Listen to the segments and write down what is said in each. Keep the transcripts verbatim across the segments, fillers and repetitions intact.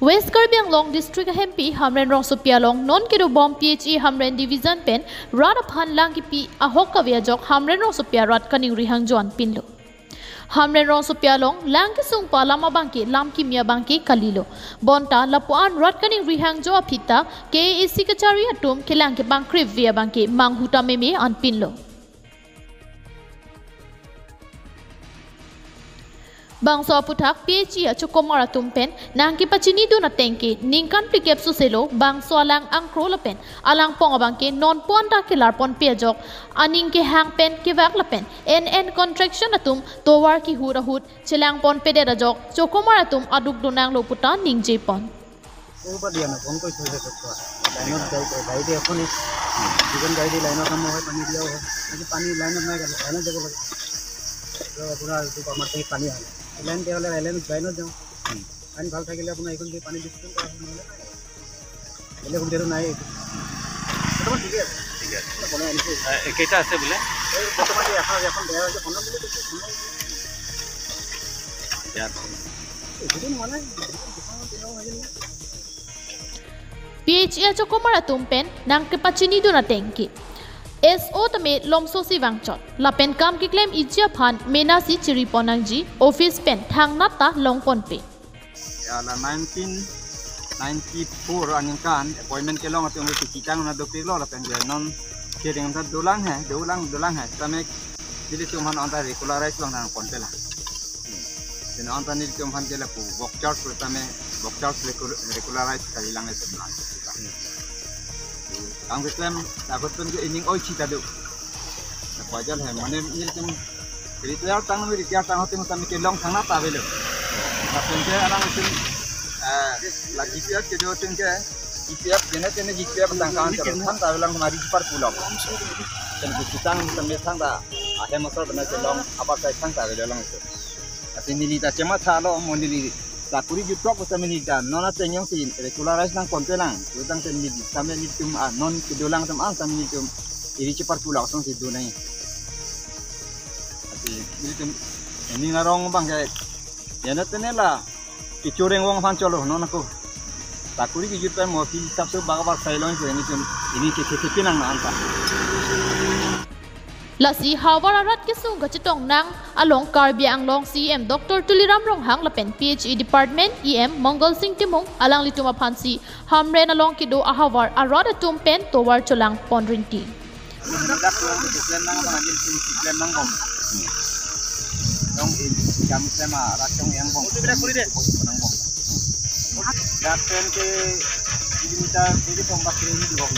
West Karbi Anglong District ahempi Hamren Rongsopi along non kedo bom P H E Hamren Division pen rat aphan lang kipi ahok kave ajok Hamren Rongsopi arat kaningri hangjo anpinlo. Hamren Rongsopi along lang kesung pu alam abangke lam kimi abangke kalilo. Bonta lapu-an rat kaningri hangjo aphi ta K A A C kachari atum kelang kepangkrip ve abangke manghu ta meme anpinlo. Bangso aputhak P H E achokomar atum pen nangkepachinidun ateng ke ningkan phlikep soselo bangso alang angkro lapen alangpong abangke nonpu anta kelar ponpe ajok aning kehang pen kevak lapen N N Construction atum tovar kihut ahut chelang ponpedet ajok chokomar atum aduk donanglo puta ningje pon. ক'ৰ পৰা দিয়া নাই, বন্ধ কৰি থৈ দিছে চব। লাইনত গাড়ী, গাড়ী দি এখন, দুজন গাড়ী দি লাইনৰ কামো হয়, পানী দিয়াও হয়। আজি পানী লাইনত নাই, লাইনত যাব লাগে। তো আপোনাৰ এইটো আমাৰ টেংকিত পানী অহা নাই। লাইন দিয়া হ'লে লাইনত, লাইনত যাওঁ। পানী ভাল থাকিলে আপোনাৰ এইখন দি পানী ডিষ্ট্ৰিবিউট কৰা হয়, নহ'লে নাই। বেলেগ সুবিধাটো নাই এইটো। বৰ্তমান ঠিকে আছে। ঠিকে আছে। বনাই আনিছোঁ। এ, কেইটা আছে বোলে? এই বৰ্তমান যে এখন, এখন বেয়া হৈছে, বনাম বুলি কৈছে, বনাম বুলি। ইয়াত এইটো হোৱা নাই। P H E achokomar atum pen nangkepachinidun ateng ke S O tame lomso si vangchot. Lapen kam keklem iji aphan mena si chiri pon nangji, office pen thangnat ta long ponpe. Ya, la nineteen ninety-four aningkan appointment kelong atum ke kitang na dopiklo lapen ke non kering ta dolang he, dolang, dolang he. Tame nelitum aphan anta regularize long nang ponpe la. Sino anta nelitum aphan ke lapu work charge lo tame work charge recul-, regularize kali lang itu lang. Kang keklem takut pun ke ining oi cita do. Apa aja lah, mane nelitum retire tang, retire tang hote tame kelong thangnat ta avelo. Lapen ke alanglitum, eh, la G P F kedo atum ke, G P F jene tene G P F tang kan chalo thang ta avelang mari par pulang. Tame kitang tame thang ta ahem asor bena kelong apa sai thang ta avelo lang itu. Ati neli ta chematha lo, mo neli sakuri jutprok pu tame neli ta non ateng jongsi regularize nang ponpe lang. Pu tangte neli tame nelitum, ah, non kedolang atum an tame nelitum iri chepar pulak song si do nai. Ati nelitum ning arong abang ke jene tene la kechoreng vong aphan cholo non ako. Sakuri kejut pen mo phi hisap se bak bak sai long ko nelitum ini ke ke ke pinang na anta. Lasi havar arat kesung kachetong nang along Karbi Anglong C E M Doctor Tuliram Ronghang lapen P H E Department E M Mongal Sing Timung alanglitum aphansi Hamren along kedo ahavar arat atum pen tovar cholang pon rinti. Dak tuan tu plan nang bang, anjing tu plan nang bang. Dong in jam klem arat dong yang bang. Nang bang. Dak plan ke ini kita ini bang bakri ini bang.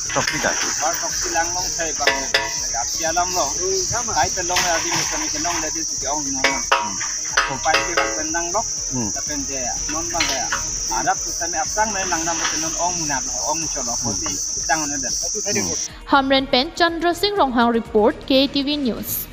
Toksi ka? Bar toksi lang long sai bang. Api alam lo. Kai pelong ya di musim ke long lagi si ong no. Kompai ke bang tendang lo. Hmm. Tapi dia non bang ya. Arab tu kami apsang na lang nam ke non ong munak ong cholo. Kosi tang na dan. Hamren pen Chandra Singh Ronghang report, K T V News.